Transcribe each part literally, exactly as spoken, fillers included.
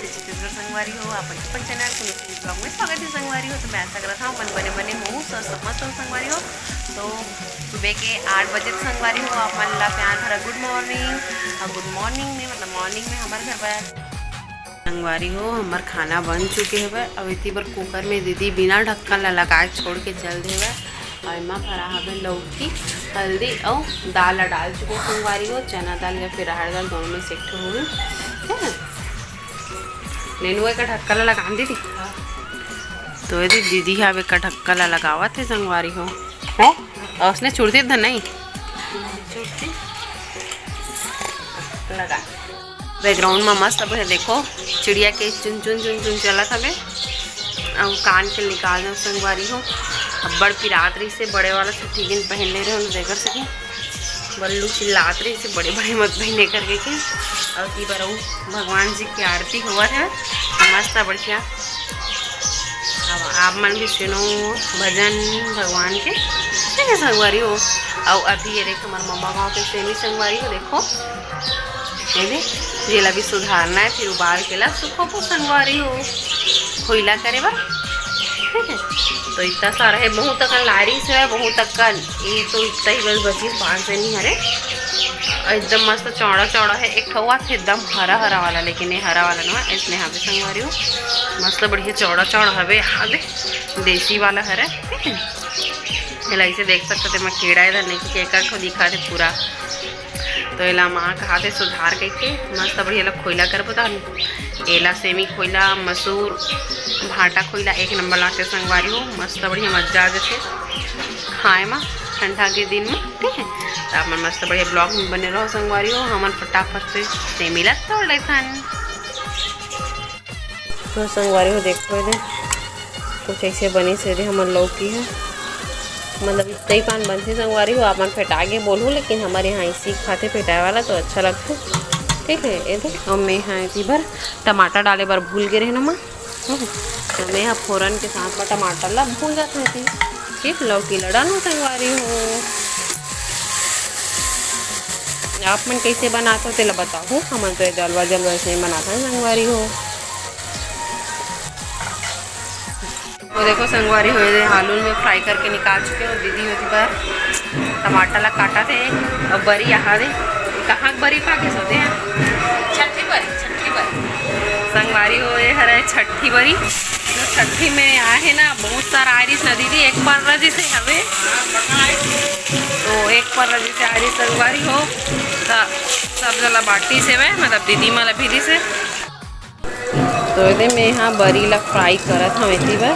छत्तीसगढ़ संगवारी हो, आप मन के अपन चैनल कुनू सी ब्लॉग में स्वागत हे संगवारी हो। तो मैं आशा करत हूँ मन बने बने हो, स्वस्थ मस्त हो संगवारी हो। तो सुबह के आठ बजे संगवारी हो, आप मन ला प्यार भरा गुड मॉर्निंग। और गुड मॉर्निंग में मतलब मॉर्निंग में हमारे घर पर संगवारी हो, हमार खाना बन चुके हवे। अब इति बर कुकर में दीदी बिना ढक्कन ला लगाए छोड़ के चल देवे। और एमा भरा हवे लौकी, हल्दी अउ दाल ला डाल चुके संगवारी हो, चना दाल या फिर राहड़ दाल, दोनों में से एक ठो होही। ठीक है, नेनुआ का ढक्कन ला लगा दीदी। तो ये दीदी हा एकर ढक्कन ला लगावत हे संगवारी हो। है? और उसने छुड़ती तो नहीं? लगा। बैकग्राउंड में मस्त अब है, देखो चिड़िया के चुन चुन चुन चुन चलत हवे। अब कान के निकाल दो संगवारी हो। अब्बड़ पिरात रही से बड़े वाला छठी दिन पहन ले रहे हो, देख सके बल्लू चिल्लात रही से बड़े बड़े मत पहने करके के। और की बार भगवान जी की आरती हुआ है मस्त बढ़िया। अब आप मन भी सुनो भजन भगवान के, ठीक है संगवारी हो। और अभी ये देखो हमारे मम्मा गाँव के सेमी संगवारी हो, देखो ये दे, जेला भी सुधारना है, फिर उबाल के ला सुखो को संगवारी हो, खोइला करे बर, ठीक है। तो इतना सारा है, बहुत अकन लारी से है, बहुत अकन, ये तो इतना ही बस बची, पाँच से नहीं हरे। और एकदम मस्त चौड़ा चौड़ा है, एक ठो हुआ था एकदम हरा हरा वाला, लेकिन ये हरा वाला ना, इसने यहाँ पे संगवारी हो, मस्त बढ़िया चौड़ा चौड़ा हवे, यहाँ दे देसी वाला हरा, ठीक है। एला इसे देख सकते थे, मैं कीड़ा इधर नहीं, क्योंकि एक आध ठो दिखा थे पूरा। तो एला माँ कहा थे सुधार करके मस्त बढ़िया एला खोइला करबो तहन। एला सेमी खोइला, मसूर, भाटा खोइला एक नंबर लागथे संगवारी हो, मस्त बढ़िया मजा आ जाथे खाए मा ठंडा के दिन में, ठीक है। तो आप मन मस्त बढ़िया ब्लॉग में बने रहो संगवारी हो, हमन फटाफट से सेमी ला तोड़ लेथन। तो संगवारी हो देखो दे, कुछ ऐसे बनी से दे हमर लौकी है, मतलब इतना ही पान बनथे संगवारी हो, आप मन फेटा के बोलहू, लेकिन हमारे यहाँ इसी खाते फेटाए वाला तो अच्छा लगथे। ठीक है, ये दे, और मैं यहाँ इसी भर टमाटर डाले बर भूल गए रहे ना माँ, हम्म, तो मैं यहाँ फोरन के साथ में टमाटर ला भूल जाते थे। ठीक, लौकी ला डालहूँ संगवारी हो। आप मन कैसे बनात हो तेला बताहू, हमन तो ये जलवा जलवा ऐसे ही बनात हन संगवारी हो। वो देखो संगवारी हो, ये आलू में फ्राई करके निकाल चुके हो। दीदी होती बार टमाटर ला काटा थे और बरी यहाँ दे, कहाँ के बरी पा के सोते हैं। छठी बरी, छठी बरी। संगवारी हो, ये हरे छठी बरी। जो छठी में आए है ना, बहुत सारा आए रहिस ना दीदी, एक पर्रा जैसे हवे। तो एक पर्रा जैसे आए रहिस संगवारी हो, त सब जला बाटी से मैं, मतलब दीदी मला भी दी से। तो एदे मैं यहाँ बरी ला फ्राई करत हूँ एती बर।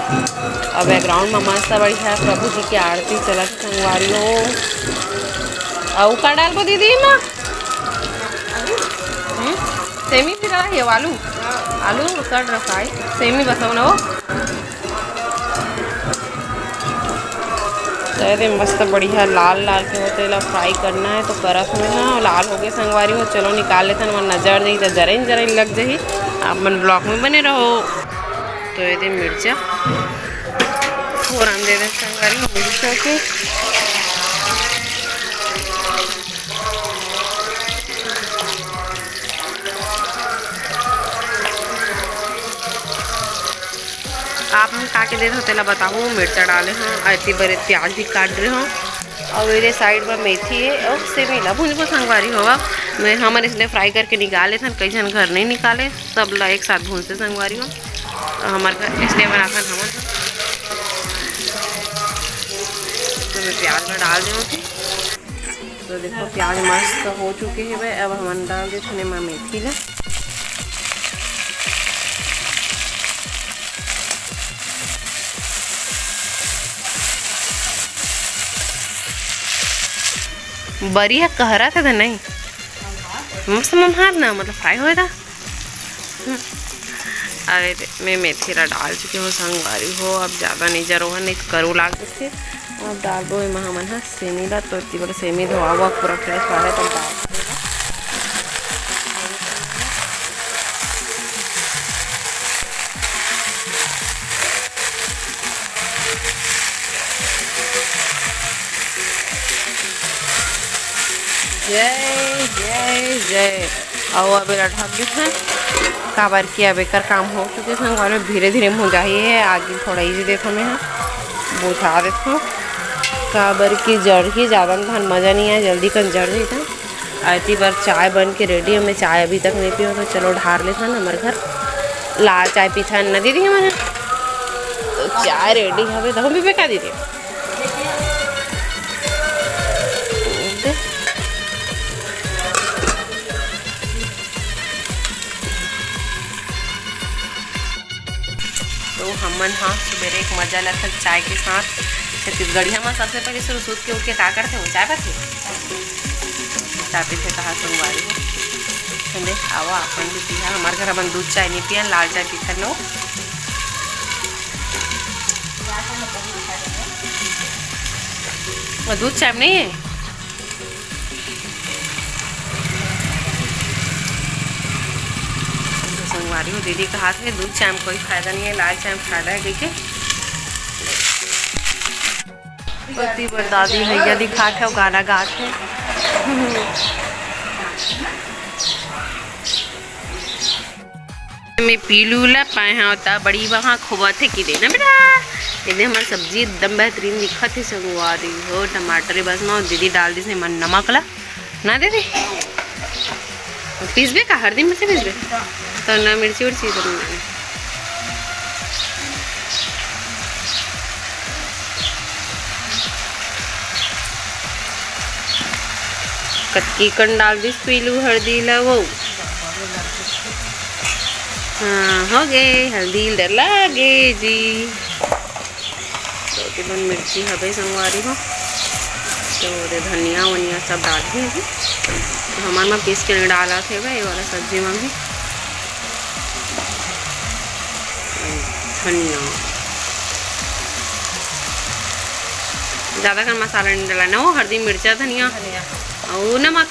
और बैकग्राउंड में मस्त बढ़िया प्रभु जी की आरती चलत हे संगवारी हो। अउ का डालबो दीदी एमा? हम्म? सेमी भी रहा है आलू, आलू कर रहा फ्राई, सेमी बताओ ना वो। तो ये दे मस्त बढ़िया लाल लाल के होथे, एला फ्राई करना है। तो करत हवे ना, लाल हो गए संगवारी हो। चलो निकाल लेथन, वरना जर जाही तो जरे न जरे लग जाही। आप मन ब्लॉग में बने रहो। तो ये दे मिर्चा फोरन दे दे संगवारी हो, मिर्चा के। आप मन का के देत हो तेला बताहू। मिर्चा डाले हूँ, अति बरे प्याज भी काट रहे हूँ, और मेरे साइड में मेथी है और सेमी ला भूंजबो संगवारी हो। अब मैं, हमन इसने फ्राई करके निकाले थन, कई झन घर नहीं निकाले, सब ला एक साथ भूंजते संगवारी हो। और हमारे घर इसने बनाथन हमन। तो मैं प्याज में डाल देवत हूँ। तो देखो प्याज मस्त हो चुके हे बे, अब हमन डाल देथन एमा मेथी ला। बरी ह कहरा थे नहीं, मस्त मम्हार ना, मतलब फ्राई होए था। अरे दे, मैं मेथी ला डाल चुकी हूँ संगवारी हो। अब ज़्यादा नहीं जरूरत, नहीं तो करू लाग थे। अब डालबो एमा हमन ह सेमी ला, तो इतनी बड़े सेमी धोआ हुआ पूरा फ्रेश वाले, तब डाल देबो। जय जय जय। अउ अब एला ढक देथन, काबर कि अब एकर काम हो चुके संगवारी हो। धीरे धीरे मुंजाही है, आगी थोड़ा इजी देथन, मैं ह बुझा देथन, काबर कि जड़ही जादा धान मजा नहीं आए, जल्दी कन जड़ जाही। त एती बर चाय बन के रेडी, हमें चाय अभी तक नहीं पियो, तो चलो ढार लेथन। हमर घर लाल चाय पीथन ना दीदी, हमन तो चाय रेडी हवे, तो हम भी बेटा दीदी। तो हमन ह सुबेरे एक मजा लेथन चाय के साथ। छत्तीसगढ़िया म सबसे पहले सुरु सूत के उठ के का करथे? वो चाय पीथे। चाय पीथे कहा संगवारी हो। चले आवा अपन भी पिया। हमार घर हमन दूध चाय नहीं पियन, लाल चाय पीथन नो। वो दूध चाय नहीं है। संगवारी हो, दीदी कहा थे दूध चाय में कोई फायदा नहीं है, लाल चाय में फायदा है कह के। पति बर दादी भैया दिखात है, गाना गात है। मैं पीलू ला पाए हव त बड़ी वहाँ खोबत है कि देना बेटा। एदे हमर सब्जी एकदम बेहतरीन दिखत है संगवारी हो। टमाटर बस मा दीदी डाल दिस है मन नमक ला ना दीदी। पीसबे का हरदी मिर्ची पीसबे तो ना मिर्ची उर्ची तो नहीं। कतकी कन डाल दिस पीलू हरदी ला वो। हाँ, हो गे, हल्दी डला गे जी। तो ओके बन मिर्ची हवे संगवारी हो, तो ओदे धनिया वनिया सब डाल दिए हवे। तो हमर मा पीस के नहीं डाला थे भाई, ये वाला सब्जी मा भी धनिया। ज्यादा कन मसाला नहीं डाला ना, वो हरदी, मिर्चा, धनिया धनिया। अउ नमक,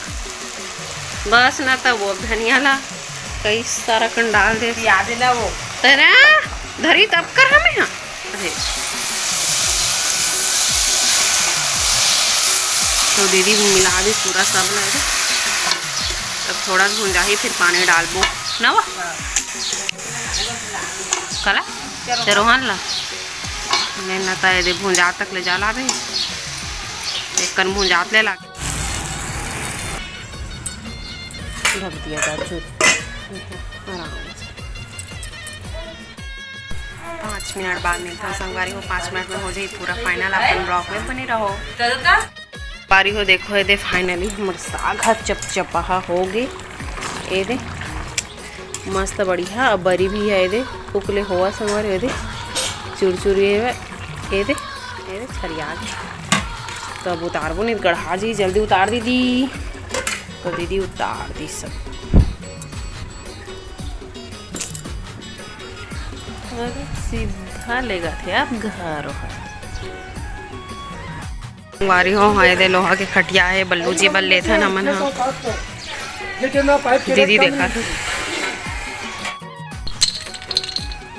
बस ना। तब वो धनिया ला कई सारा कन डाल दे। याद है ना वो? तेरा धरी तब कर हमें, हाँ। अरे। तो दीदी मिला दे पूरा सब ला। तब थोड़ा भुंजाही, फिर पानी डालबो ना वो। हाँ। कला? चलो। ते रोहन ला। नहीं ना, तो ये दे भुंजा तक ले जाला बे। एक कन भुंजात ले लागे। ढक दिया जा चुप। आराम से। पाँच मिनट बाद मिलता हूँ संगवारी हो। पाँच मिनट में हो जाए पूरा फाइनल। अपन ब्लॉग में बने रहो। संगवारी हो, देखो ये दे, फाइनली हमर साग ह चपचपाहा हो गे। ये दे, मस्त बढ़िया। अब बरी भी है ये दे, फूक ले होवा संगवारी हो, ये दे, चुरचुरी है ये दे, ये दे छरिया गे। तो अब उतारबो नहीं, गढ़ा जी, जल्दी उतार दीदी। तो दीदी उतार दी सब। अरे सीधा लेगा थे आप घर ओहर। संगवारी हो, हाँ, ये दे लोहा के खटिया है, बल्लू जी बल लेथन हमन ह। दीदी देखा थे।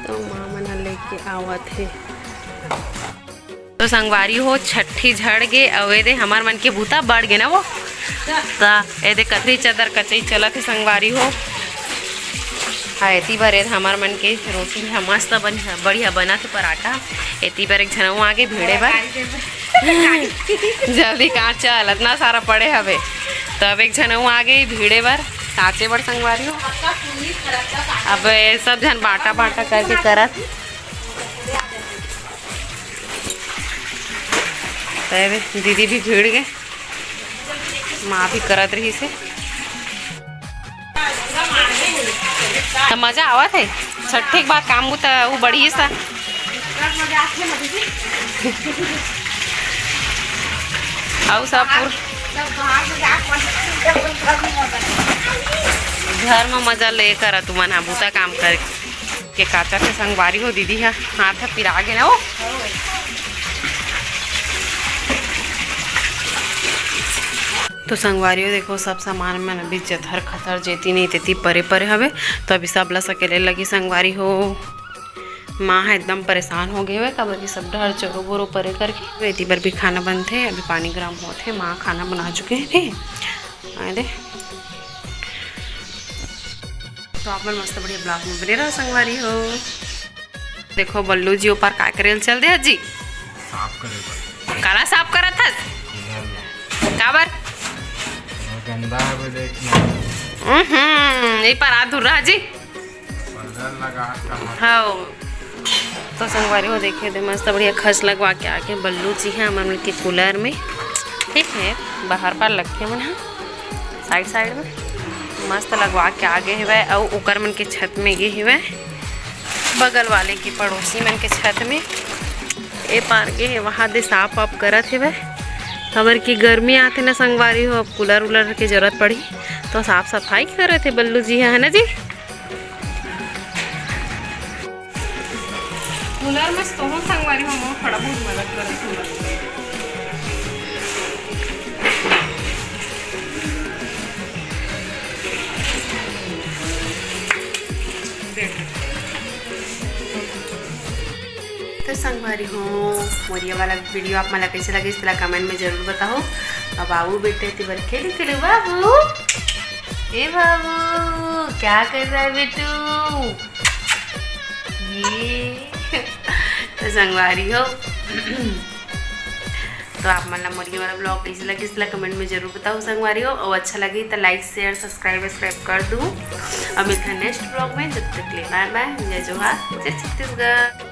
तो माँ मन ह लेके आवत हे। तो संगवारी हो, छट्ठी झड़ गे, अउ एदे हमर मन के बूता बढ़ गे ना वो। त एदे कथरी चदर कचई चलत हे संगवारी हो। हाँ, एती बर एदे हमर मन के रोटी ह मस्त बढ़िया, बढ़िया बनत हे पराठा। एती बर एक झन अउ आगे भीड़े बर। जल्दी कहाँ चल, इतना सारा पड़े हवे। त अब एक झन अउ आगे भीड़े बर, साचे बर संगवारी हो। अब ये सब झन बांटा बांटा करके करत। त एदे दीदी भी भीड़ गे, माँ भी करत रहिस हे। त मजा आवत हे छट्ठी के बाद काम बूता उ बढ़िया सा। अउ सब पूर घर में मजा ले करा तुमन हा बूता काम करके। के काचा के संगवारी हो दीदी हा हाथ हा पिरा गे ना वो। तो संगवारी हो देखो सब सामान मन अभी जथर खथर जेती नहीं तेती परे परे हवे। तो अभी सब ला सकेले लगी संगवारी हो। माँ हा एकदम परेशान हो गे हवे काबर कि सब डहर चोरो बोरो परे करके। एती बर भी खाना बनथे, अभी पानी गरम होथे, माँ खाना बना चुके हे। आए दे। तो आप मन मस्त बढ़िया vlog में बने रहो संगवारी हो। देखो बल्लू जी ऊपर का करे ल चल दे जी। साफ करे बर। काला साफ करत हस? इधर ला। काबर? वो गंदा है वो देखना। हम्म, यही पर आ दूर रहा जी। पर्दा लगा का मत। हाँ। तो संगवारी हो देखे दे मस्त बढ़िया खस लगवा के आगे बल्लू जी हैं हमन के कूलर में। ठीक है, बाहर पर लगे मन ह साइड साइड में मस्त लगवा के आगे हेवय। अउ ओकर मन के छत में गे हेवय, बगल वाले के पड़ोसी मन के छत में। ए पार गे हे, वहाँ दे साफ वाफ करत हेवय। काबर कि गर्मी आथे ना संगवारी हो, अब कूलर उलर के जरूरत पड़ही, तो साफ सफाई करत हे बल्लू जी ह, है ना जी? कूलर में तो हम संगवारी हो, मोर खड़ा बहुत मदद करत हे। तो संगवारी हो, मोर ये वाला वीडियो आप मन ला कैसे लगे, इसला कमेंट में जरूर बताओ। अब बाबू बेटे तेवर खेली खेलू बाबू। ए बाबू, क्या कर रहा है बेटू? ये तो संगवारी हो, तो आप मन ला मोर ये वाला vlog कैसे लगे, इसला कमेंट में जरूर बताओ संगवारी हो। और अच्छा लगे तो लाइक शेयर सब्सक्राइब सब्सक्राइब कर दू। अब मिलते हैं नेक्स्ट vlog में, जब तक के लिए बाय बाय, जय जोहार, जय छत्तीसगढ़।